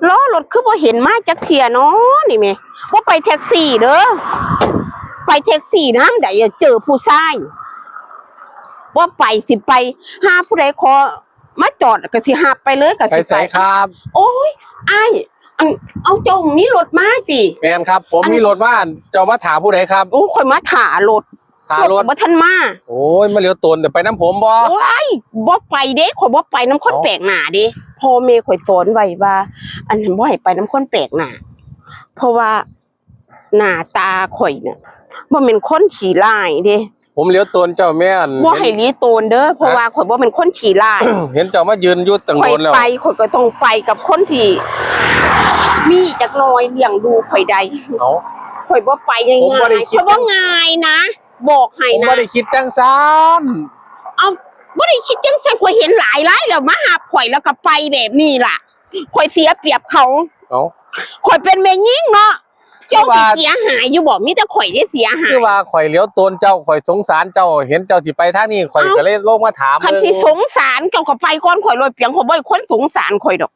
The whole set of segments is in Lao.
ລໍລົດຄືບໍ່ເຫັນມາຈັກເທື່ອນໍນີ້ແມະ. ບໍ່ໄປແທັກຊີເດີ ໄປແທັກຊີຍາມໃດເຈີຜູ້ຊາຍ. ບໍ່ໄປ ຊິໄປຫາຜູ້ໃດຂໍມາຈອດກະຊິຮັບໄປເລີຍ ກະຊິໄປ. ໄປໃສຄັບ? ໂອ້ຍ ອ້າຍ ອັນ ເອົາ ເຈົ້າມີລົດມາຕິ? ແມ່ນຄັບ ຜົມມີລົດມາ. ເຈົ້າມາຖ້າຜູ້ໃດຄັບ? ໂອ້ ຂ້ອຍມາຖ້າລົດ. ຖ້າລົດ ລົດບໍ່ທັນມາ. ໂອ້ຍ ມາຫຼຽວໂຕນ ໄປນຳຜົມບໍ່? ໂອ້ຍ ບໍ່ໄປເດ້ ຂ້ອຍບໍ່ໄປນຳຄົນແປກໜ້າເດ້. ພໍ່ແມ່ຂ້ອຍສອນໄວ້ວ່າ ອັນ ບໍ່ໃຫ້ໄປນຳຄົນແປກໜ້າ ເພາະວ່າໜ້າຕາຂ້ອຍນະ ບໍ່ແມ່ນຄົນຂີ້ຮ້າຍເດ້. ຜົມຫຼຽວໂຕນເຈົ້າແມ່ນ ບໍ່ໃຫ້ຫຼຽວໂຕນເດີ ເພາະວ່າຂ້ອຍບໍ່ແມ່ນຄົນຂີ້ຮ້າຍ. ເຫັນເຈົ້າມາຢືນຢູ່ຕັ້ງໂດນແລ້ວ. ຂ້ອຍໄປ ຂ້ອຍກໍຕ້ອງໄປກັບຄົນທີ່ມີຈັກໜ້ອຍ ລ້ຽງດູຂ້ອຍໄດ້. ເອົ້າ ຂ້ອຍບໍ່ໄປງ່າຍໆ ຂ້ອຍບໍ່ງ່າຍນະ. ບອກໃຫ້ນະ ບໍ່ໄດ້ຄິດຈັ່ງຊັ້ນ. ເອົ້າ ບໍ່ໄດ້ຄິດຈັ່ງຊັ້ນ ຂ້ອຍເຫັນຫຼາຍໆແລ້ວ ມາຮັບຂ້ອຍແລ້ວກໍໄປແບບນີ້ລະ ຂ້ອຍເສຍປຽບເຂົາ. ເອົ້າ ຂ້ອຍເປັນແມ່ຍິງເນາະ ເຈົ້າຊິເສຍຫາຍຢູ່ບໍ່? ມີແຕ່ຂ້ອຍເດ້ເສຍຫາຍ. ຄືວ່າຂ້ອຍຫຼຽວໂຕນເຈົ້າ ຂ້ອຍສົງສານເຈົ້າ ເຫັນເຈົ້າຊິໄປທາງນີ້ ຂ້ອຍກໍເລີຍລົງມາຖາມ. ຄັນຊິສົງສານເຈົ້າກໍໄປກ່ອນຂ້ອຍໂລດ ປຽງ ຂ້ອຍບໍ່ໃຫ້ຄົນສົງສານຂ້ອຍດອກ.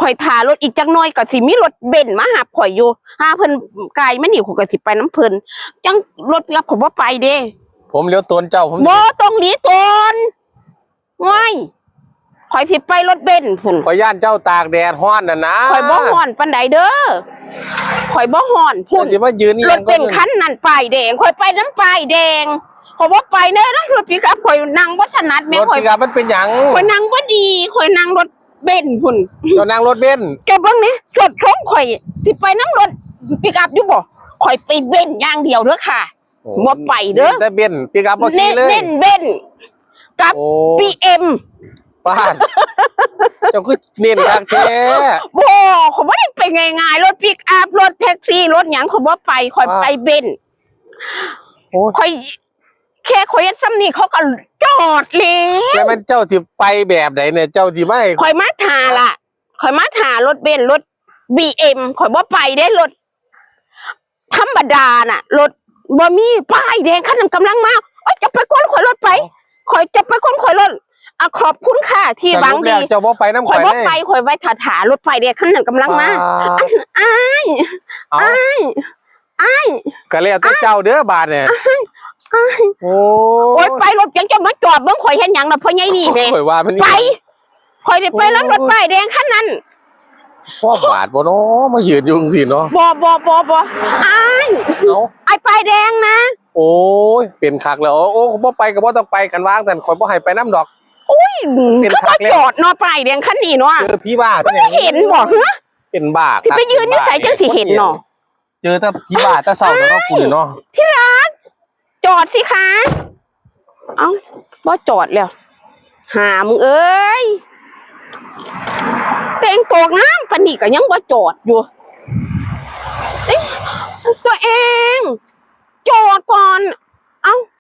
ຂ້ອຍຖ້າລົດ ອີກຈັກໜ້ອຍກໍຊິມີລົດເບັນມາຮັບຂ້ອຍຢູ່ ຫາເພິ່ນກາຍມານີ້ ຂ້ອຍກໍຊິໄປນຳເພິ່ນ. ຈັ່ງລົດປີກອັບ ຂ້ອຍບໍ່ໄປເດ້. ຜົມຫຼຽວໂຕນເຈົ້າ ຜົມບໍ່ຕ້ອງຫຼຽວໂຕນ. ໂອ້ຍ ຂ້ອຍຊິໄປລົດເບັນພຸ້ນ. ຂ້ອຍຢ້ານເຈົ້າຕາກແດດຮ້ອນຫັ້ນນະ. ຂ້ອຍບໍ່ຮ້ອນປານໃດເດີ ຂ້ອຍບໍ່ຮ້ອນພຸ້ນ. ຊິມາຢືນອີ່ຫຍັງ ລົດເບັນຄັນນັ້ນປ້າຍແດງ ຂ້ອຍໄປນຳປ້າຍແດງ. ຂ້ອຍບໍ່ໄປເດີ ລົດປີກອັບ ຂ້ອຍນັ່ງບໍ່ຖະໜັດແມ່. ລົດປີກອັບມັນເປັນຫຍັງ? ຂ້ອຍນັ່ງບໍ່ດີ ຂ້ອຍນັ່ງລົດ ເບັນພຸ້ນ. ເຈົ້ານັ່ງລົດເບັນ ເຈົ້າເບິ່ງນີ້ ສົດຊົງຂ້ອຍ ຊິໄປນຳລົດປີກອັບຢູ່ບໍ່? ຂ້ອຍໄປເບັນຢ່າງດຽວເດີຄ່ະ. ໂອ້ ບໍ່ໄປເດີ ແຕ່ເບັນ ປີກອັບບໍ່ຂີ່ເລີຍ. ເນັ້ນເບັນກັບ ໂອ້ ບີເອັມ. ປາດ ເຈົ້າຄືເນັ້ນຄັກແທ້. ບໍ່ ຂ້ອຍບໍ່ໄດ້ໄປງ່າຍໆ ລົດປີກອັບ ລົດແທັກຊີ ລົດຫຍັງ ຂ້ອຍບໍ່ໄປ ຂ້ອຍໄປເບັນ. ໂອ້ຍ ຂ້ອຍ ແຄ່ຂ້ອຍເຮັດສ່ຳນີ້ເຂົາກໍຈອດແລ້ວ. ແລ້ວແມ່ນເຈົ້າຊິໄປແບບໃດນີ້? ເຈົ້າຊິມາໃຫ້ ຂ້ອຍມາຖ້າລະ ຂ້ອຍມາຖ້າລົດເບັນ ລົດບີເອັມ ຂ້ອຍບໍ່ໄປເດ້. ລົດທຳມະດານະ ລົດບໍ່ມີປ້າຍແດງ ຄັນນັ້ນກຳລັງມາ. ໂອ້ຍ ເຈົ້າໄປກ່ອນຂ້ອຍໂລດໄປ. ເອົ້າ ຂ້ອຍ ເຈົ້າໄປກ່ອນຂ້ອຍໂລດ. ອາ ຂອບຄຸນຄ່ະທີ່ຫວັງດີ. ເຈົ້າບໍ່ໄປນຳຂ້ອຍເລີຍ? ຂ້ອຍບໍ່ໄປ ຂ້ອຍໄວ້ຖ້າ ຖ້າລົດປ້າຍແດງຄັນນັ້ນກຳລັງມາ. ອ້າຍ ອ້າຍ ອ້າຍ ກໍແລ້ວແຕ່ເຈົ້າເດີບາດນີ້. ໂອ້ ໂອ້ຍ ໄປລົດຫຍັງ ເຈົ້າມາຈອດເບິ່ງຂ້ອຍເຮັດຫຍັງນະ ພໍ່ໃຫຍ່ນີ້ແໝ່. ຂ້ອຍວ່າມັນ ໄປ ຂ້ອຍໄດ້ໄປນຳລົດປ້າຍແດງຄັນນັ້ນ. ໂອ້ຍ ພໍບາດບໍ່ເນາະ ມາຢືນຢູ່ຈັ່ງຊີ້ເນາະ. ບໍ່ ບໍ່ ບໍ່ ບໍ່ ອ້າຍ ເອົ້າ ອ້າຍປ້າຍແດງນະ. ໂອ້ຍ ເປັນຄັກແລ້ວ. ໂອ້ ບໍ່ໄປກໍບໍ່ຕ້ອງໄປ ຄັນວ່າຈັ່ງຊັ້ນ ຂ້ອຍບໍ່ໃຫ້ໄປນຳດອກ. ໂອ້ຍ ເປັນຄັກແລ້ວ ຄືບໍ່ຈອດເນາະ ປ້າຍແດງຄັນນີ້ເນາະ. ເຈີຜີບ້າ ເພິ່ນເຫັນບໍ່ຫື? ເປັນບ້າ ຊິໄປຢືນຢູ່ໃສຈັ່ງຊິເຫັນເນາະ. ເຈີແຕ່ຜີບ້າແຕ່ເຊົ້າແລ້ວເນາະ ກູນີ້ເນາະ. ທີ່ລັກ ຈອດຊິຄະ. ເອົ້າ ບໍ່ຈອດແລ້ວ ຫາມຶງເອີຍ. ແຕ່ງຕົວງາມປານນີ້ກໍຍັງບໍ່ຈອດຢູ່. ເອີຍ ຕົວເອງ ຈອດກ່ອນ. ເອົ້າ